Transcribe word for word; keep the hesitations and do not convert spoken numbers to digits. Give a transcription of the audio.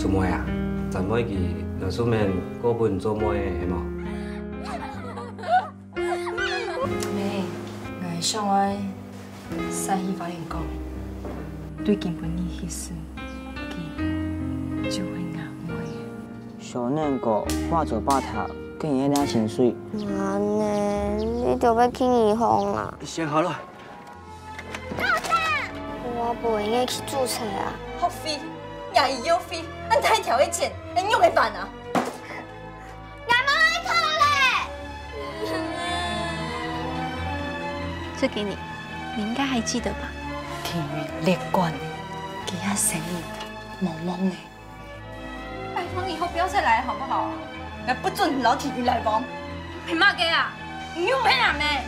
做妹啊，陳妹佢老師面過分做妹係無？妹，𠊎想愛徙去花蓮講，對今晡日起始，佢就係吾妹。小嫩哥，話走八塔，跟你那薪水。恁呢，你就要去義方啊？先好了。 我本應該去註冊啊。學費，也要費，恁大條个錢，恁仰會辦啊？𠊎無愛考咧。這給你，你應該還記得吧？體育列管，佢遐生意，茫茫呢。 拜託你以後不要再來了好不好？𠊎不准你摎體育來往。憑麼个啊？你又騙人咩？